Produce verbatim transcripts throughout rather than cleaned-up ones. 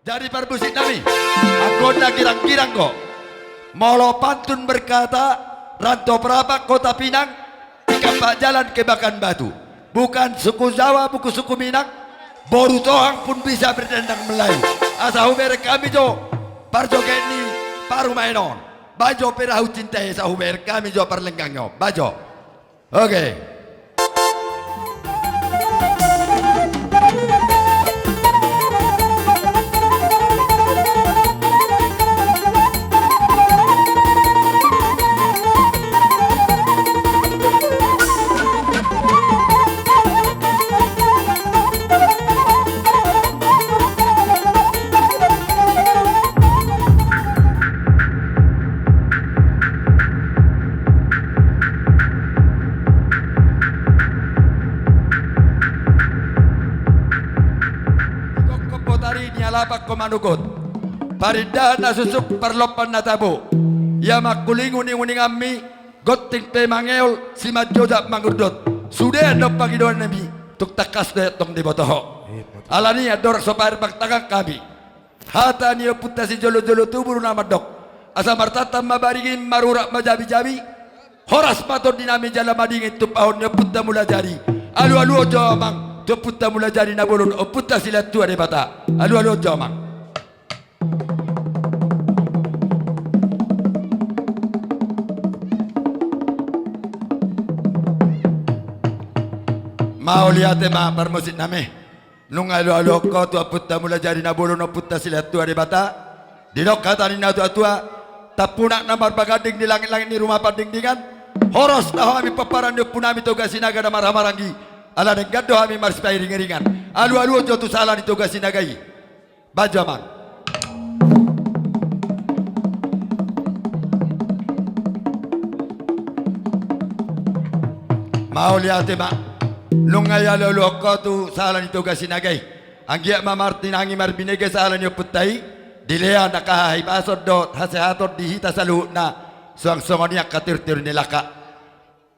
Jadi parmusik nami, anggo na girang-girang do, molo pantun berkata, rantau prapat kota Pinang, ikan bak jalan kebakan batu. Bukan suku Jawa, bukan suku Minang, boru Tohang pun bisa berdendang Melayu. Asa hubereng hami jo parjoget ni parumaen on. Baen jo Perahu Cinta i, asa hubereng hami jo parlenggang on. Baen jo. Oke. Igokkon botari, nialapan ho manugot. Parindahan na susuk, parlompan na tabo. Ia mangkulingun-ingun inganmi, gonting pe mangeol, simanjojak mangurdot. Sude andorang pangidoannami, tung tangkas do i antong diboto ho. Alani andorang so paherbang tangan hami, hata ni ompunta sijolo-jolo tubu do na mandok: Asa martantan ma baringin, marurat ma jabi-jabi, horas ma tondinami jala madingin tumpahon ni Ompunta Mulajadi. Alu-aluhon jo amang tu Ompunta Mulajadi na bolon, Ompunta Silehon Tua Debata. Alu-aluhon jo amang. Mauliate ma parmusik nami. Nunga alu-aluhon ho tu Ompunta Mulajadi na bolon, Ompunta Silehon Tua Debata. Didok hata ni natua-tua: Tampunak na marbaganding di langit-langit ni ruma pandingdingan, horas do hami pomparan ni ompunami Toga Sinaga na marhahamaranggi, ala denggan do hami marsipairing-iringan. Alu-aluhon jo tu sala ni Toga Sinaga i. Baen jo amang. Mauliate ma. Nunga alu-aluhon ho tu sala ni Toga Sinaga i. Anggiat ma martinangi marbinege sala ni ompunta i, dilehon angka hahipason dohot hasehaton di hita saluhutna, suang songon i angka tiur-tiur ni langka.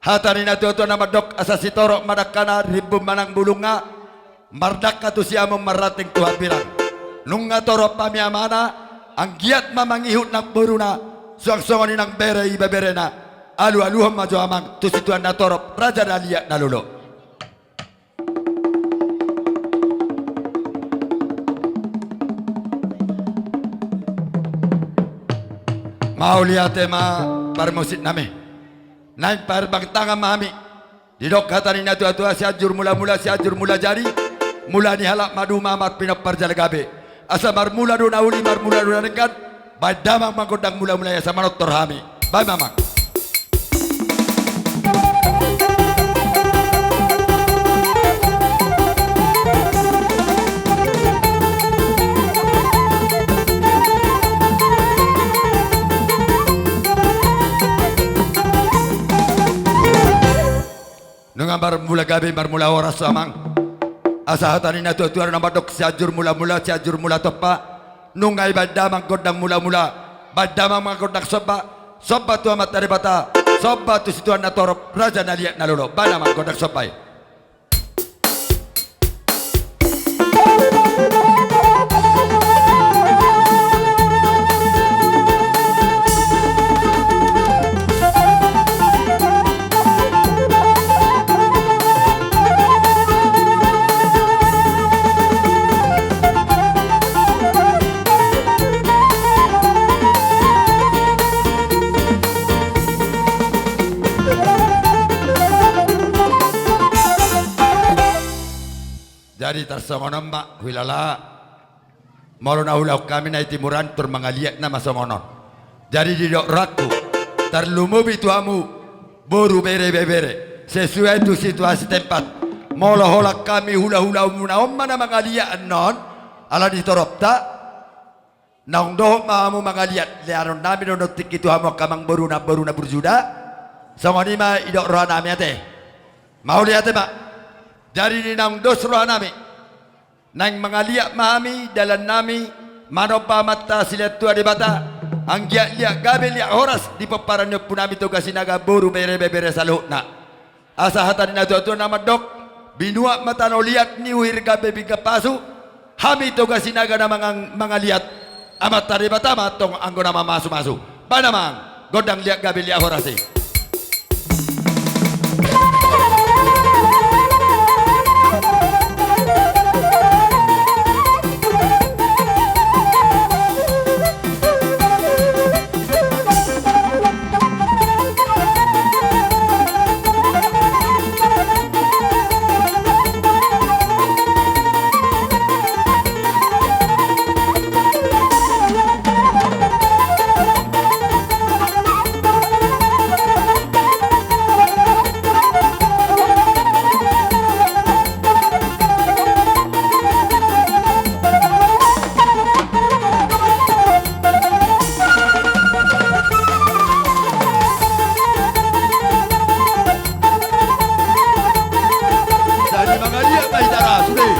Hata ni natua-tua na mandok: Asa sitorop ma dangkana, rimbun ma nang bulungna, mardangka tu siamun, marranting tu hambirang. Nunga torop hami amana, anggiat ma mangihut nang boruna, suang songon i nang bere ibeberena. Alu-aluhon ma jo amang tu situan na torop, raja na liat na lolo. Mauliate ma parmusik nami. Naeng paherbang tangan ma hami. Didok hata ni natua-tua: Sianjur mula-mula, Sianjur Mulajadi, mula ni halak maduma, marpinompar jala gabe. Asa marmula do na uli, marmula do na denggan. Baen damang ma gondang mula-mula i asa manortor hami. Baen ma amang. Nunga marmula gabe, marmula horas amang. Asa hata ni natua-tua na mandok: Sianjur mula-mula, Sianjur mula tompa. Nunga i baen damang gondang mula-mula. Baen damang ma gondang somba. Somba tu Amanta Debata. Somba tu situan na torop, raja na liat na lolo. Baen damang gondang somba i. Jadi tarsongon on ma huilala. Molo na huulahon hami na i timuran, tor mangaliat nama songon on. Jadi didok rohangku, tarlumobi tu hamu boru bere ibebere, sesuai tu situasi tempat. Molo holan hami hula-hulamuna on ma na mangaliat annon, ala ni toropta, naung dohot ma hamu mangaliat, leanonnami do nontingki tu hamu angka amangboru, namboru na burju da. Songon i ma didok rohanami ate. Mauliate ma. Jadi di naung dos rohanami, naeng mangaliat ma hami dalannami manomba Amanta Silehon Tua Debata, anggiat liat gabe, liat horas di pomparan ni ompunami Toga Sinaga, boru bere ibebere saluhutna. Asa hata ni natua-tua na mandok: Binuat ma tano liat ni uhir gabe pinggan pasu, Hami Toga Sinaga na mangang-, mangaliat, Amanta Debata ma antong anggo na mamasumasu. Bahen amang, gondang liat gabe liat horas i. Jadi mangaliat ma hita ra, sude.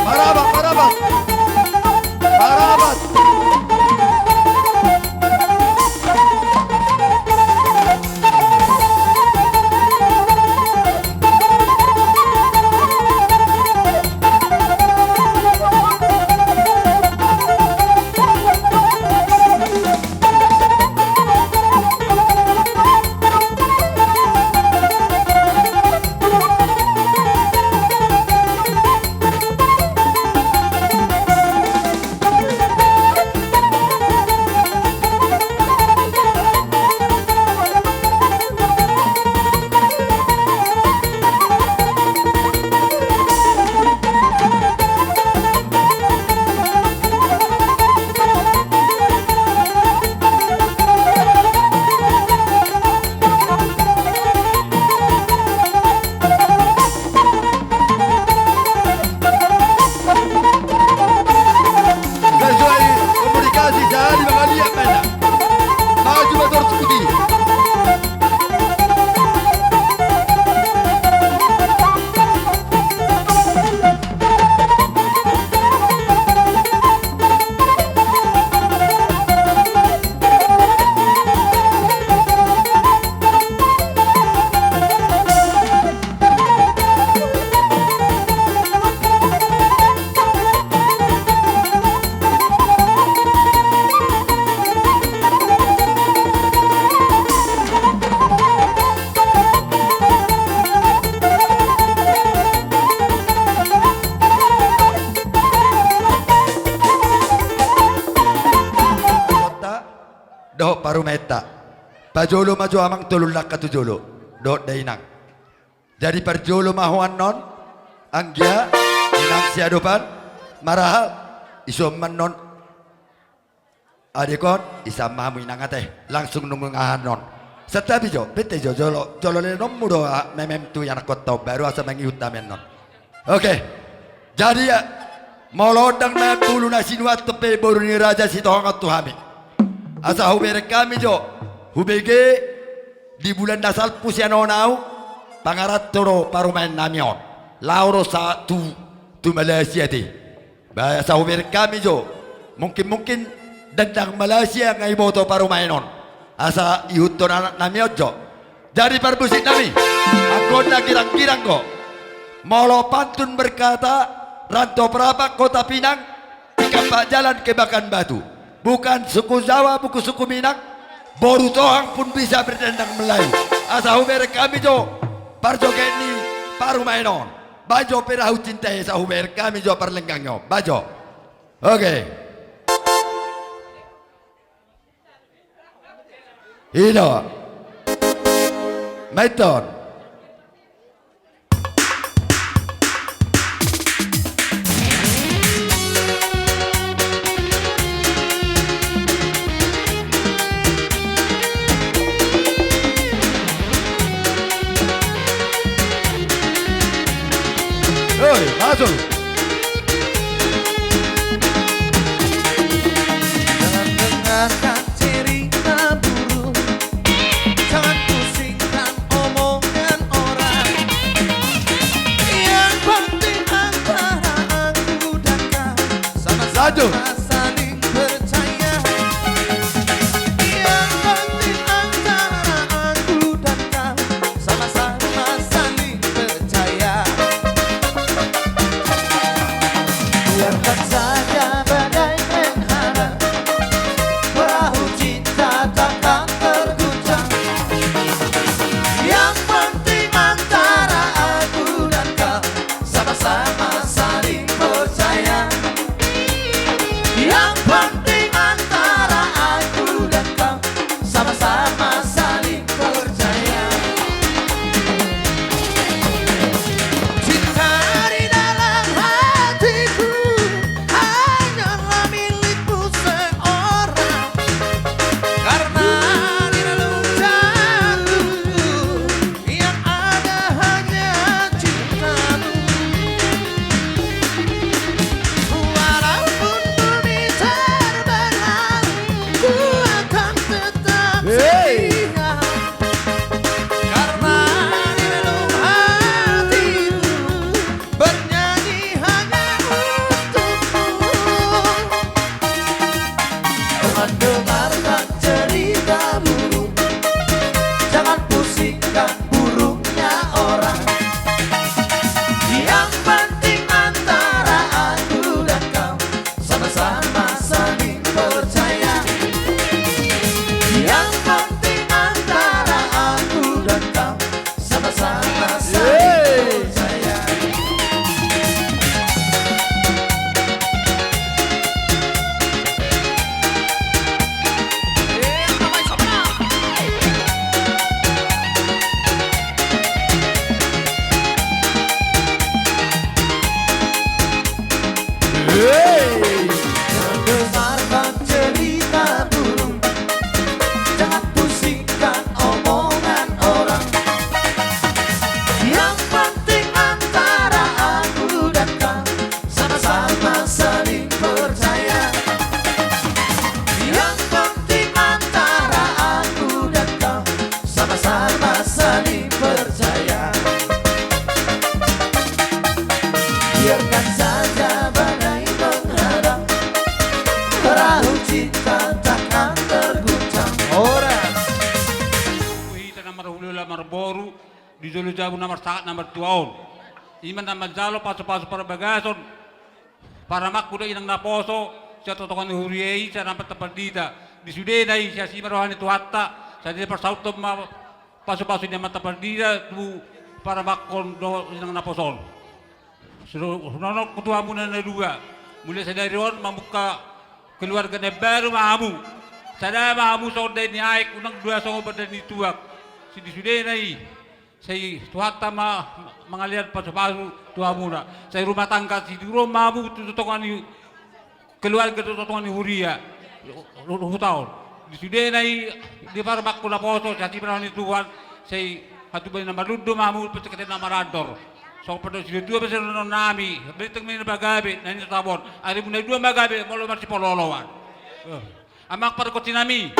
Marhaban, marhaban. Marhaban. Sesuai komunikasi sehari mangaliat, mana? Maju motor skuti. Dohot parumaenta. Pajolo ma jo amang tolu langka tu jolo. Dohot dainang. Jadi parjolo ma ho annon, anggia, inang siadopan, marahal, ison ma annon. Adek on, ison ma hamu inang ate, langsung nunga annon. Santabi jo, bete jo, jolo, jolo lelenonmu do, ah, memem tu ianakhonta on baru asa mangihut hami annon. Oke. Jadi, ah, molo ndang na tolu na sinuathon pe boru ni raja Sitohang on tu hami. Asa hubereng hami jo, hubege di bulan na salpu sian on ahu, pangaranto do parumaennami on. Laho do sa tu, tu Malaysia ate. Ba, asa hubereng hami jo. Mungkin-mungkin dandang Malaysia nga iboto parumaen on. Asa ihuthon anaknami on jo. Jadi parmusiknami, anggo na girang-girang do. Molo pantun berkata, rantau prapat kota Pinang, di kampak jalan kebakan batu. Bukan suku Jawa, bukan suku Minang, boru Tohang pun bisa berdendang Melayu. Asa hubereng hami jo, parjoget ni parumaen on. Bahen jo Perahu Cinta i, asa hubereng hami jo parlenggang i on. Bahen jo. Oke. I do. Maiton. Eh, masuk. Jangan dengarkan cerita burung, jangan pusingkan omongan orang. Yang penting antara aku dan kau sama-sama saling percaya. Yang penting antara aku dan kau sama-sama saling percaya. Biarkan saja badai menghadang, perahu cinta takkan terguncang. Yang penting antara aku dan kau sama-sama saling percaya. Yang penting antara aku dan kau sama-sama saling percaya. Cinta di dalam hatiku hanyalah milikmu seorang. Karena di dalam jantungku yang ada hanya cintamu. Walaupun bumi terbelah, ku akan tetap setia. Karena di dalam hatiku bernyanyi hanya untukmu. Jangan dengarkan cerita burung, jangan pusingkan burungnya orang. Yang penting antara aku dan kau sama-sama saling percaya. Yang penting antara aku dan kau sama-sama saling percaya. Hei! Jangan dengarkan cerita burung, jangan pusingkan omongan orang. Yang penting antara aku dan kau sama-sama saling percaya. Yang penting antara aku dan kau sama-sama saling percaya. Biarkan saja badai menghadang, perahu cinta takkan terguncang. Ora. Hita na marhula marboru di jolo jabu na marsangap na martua on, i ma na manjalo pasupasu parbagason. Paramangku dohot inang naposo sian tongatonga ni huria i, sian amanta pandita. Di sudena i, sai asi ma roha ni Tuhanta, sai dipasaut ma pasupasu ni amanta pandita tu paramangkon dohot inang naposo on. Songon on tu hamuna na dua, mulai sadari on mamungka keluarga na baru ma hamu. Sada ma hamu songon dai ni aek, unang dua songon badan ni tuak. Sai di sudena i, sai Tuhanta ma mangalean pasupasu tu hamuna. Sai rumah tangga siduruon ma hamu tu tongatonga ni keluarga, tu tongatonga ni huria, hu-, hu-, huta on. Di sudena i, di paramangku naposo, sai asi ma roha ni Tuhan, sai hatubuan na marlundu ma hamu, pasupasu na marandor. Songon pandok ni situatua ma sian dohonon nami, bintang ma na gabe, na nidok tabon. Ari muna dua ma gabe, molo marsipolooloan. Eh. Amang pargonsi nami,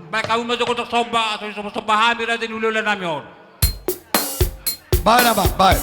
baen hamu ma jolo somba, asa somba hami raja ni hulahula nami on. Baen, Amang, baen.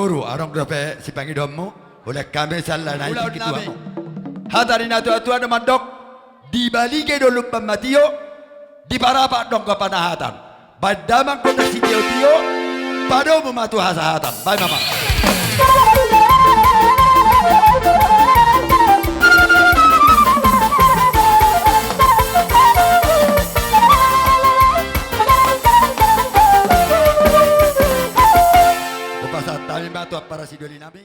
Boru, adong dope sipangidoonmu? Ulaon hami sian lae na i. Ulaon hami. Hata ni natuatua do mandok: Di Balige do Lumban Matio, di Parapat do Angka Panahatan. Baen damang gondang sitiotio, padomu ma tu hasahatan. Baen ma, amang. Hupasahat hami ma tu ampara sidoli nami.